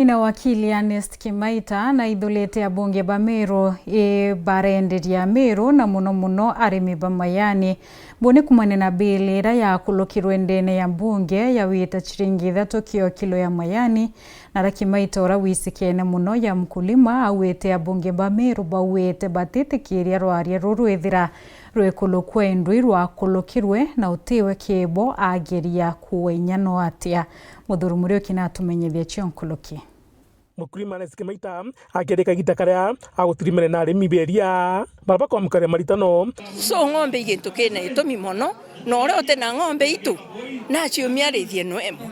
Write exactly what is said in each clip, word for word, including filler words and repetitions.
Ina wakili Ernest Kimaita naithurite abunge ba Meru i barenderia Meru na muno muno arimi ba majani. Buni kumania na bill iria yakurukirwe ndene ya mbunge ya wita ciringi ithatu kio kilo ya majani, na Kimaita uria wisikene muno ya mkulima auite abunge ba Meru bauite batitikiria rwaria ruru rwithira rwikulukwa indwi rwakulukirwe na utiwe kibo ageria kuwa inya no atia. Muthuri Muriuki natumenyithia cio nkuruki. Mukulima Ernest Kimaita akirika gita karia agutirimene na arimi beria bara bakwamukania maritano. So ng'ombe i gintu kina itumi mono, na uria uti na ng'ombe itu naciumia arithie nwemwe,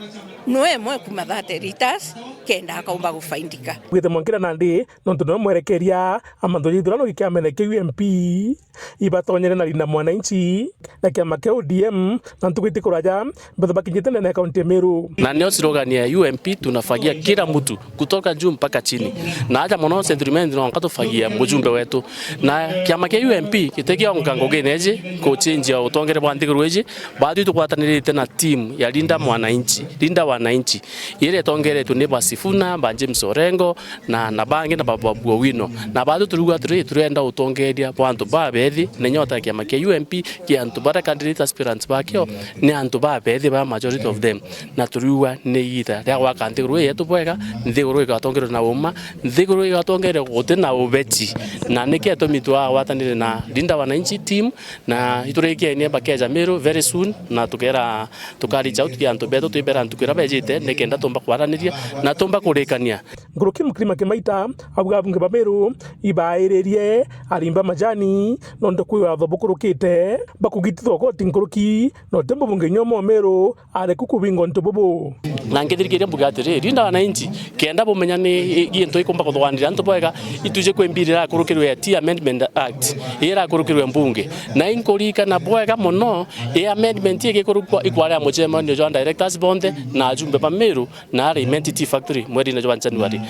nwemwe kuma thirty litres kenda akaumba gufaindika. Gwite mwankira nandi nontu niwe mwerekeria amantu ja ithurano gikiamene kia U M P. Ibatonyere na Linda Mwananchi na kiama kia O D M na ntuku itikuraja, betha bakinyite ndene ya kaunti ya Meru. Na nio slogan ya U M P, tunafagia kila mtu kutoka juu mpaka chini. Na aja mono Central Imenti nonka tufagia mujumbe wetu. Na kiama kia U M P gitigionka ngugine iji kuchinjia utongere bwa nthiguru iji, baatwi tugwatanirite na team ya Linda Mwananchi, Linda Wananchi, iria itongeretwe ni ba Sifuna, ba James Orengo, na, na bangi na ba Babu Owino. Na baatwi turiuga atiri, turenda utongeria bwa antu babethi, na inya ota kiama kia U M P kia antu baria candidate aspirants bakio ni antu babethi ba majority of them. Na turiuga ni igita ria gwaka nthiguru ii yetu bwega, nthiguru igatongerwe na uma, nthiguru igatongerwe guti na ubeti. Na nikio itumi twagwatanire na Linda Wananchi team, na iturikienie bakeja Meru very soon, na tukera tuka reach out ki antu betu twibera ntuku iria bejite, nikenda tumba kwaraniria na tumba kurikania. Nkuruki Mukulima Kimaita auga abunge ba Meru ibairirie arimi ba majani nontu kwi watho bukurukite bakugitithwa koti nkuruki, na uti mubunge nyoma wa Meru ari ku kubinga untu bubu. Na nkithirikiria mbuge atiri, Linda Wananchi, kenda bumenya ni gintu ikumba kuthugwanira antu bwega, ituje kwi bill irakurukirwe ya Tea Amendment Act, ii irakurukirwe mbunge. Na inkuririkana bwega mono, ii amendment ii igikurukwa ikwari a mucemanio jwa directors bonthe na ajumbe ba Meru, na aria Imenti Tea Factory mwerine jwa January.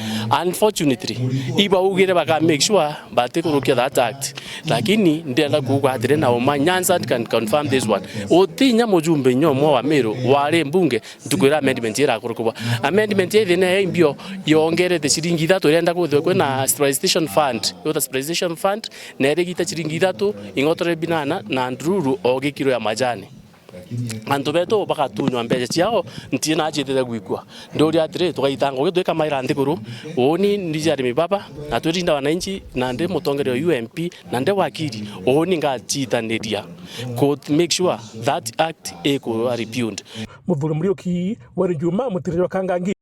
Unfortunately, ibaugire baka make sure batikurukia that act. Lakini ndenda kuuga atiri na uma, Nyanza can confirm this one. Uti inya mujumbe inya umwe wa Meru wari mbunge ntuku iria amendment irakurukwa. Amendment ya ithina ya imbio yongerete ciringi ithatu, irenda kwithirwa kwina stabilization fund. Yota stabilization fund, na irigita ciringi ithatu, ing'otore binana na ndururu o gikiro ya majani. Antu betu bagatunywa mbeca ciao, ntina ciitire gwikua. Ndiuria atiri, tugaitanga ugi twikamaira nthiguru, uuni ndi cia arimi baba, na twirinda wananchi, na ndi mutongeria wa U M P, na ndi wakili, uuni ngacitaniria ku make sure that act ikurwa repealed. Muthuri Muriuki, Weri Juma, Mutiri wa Kangangi.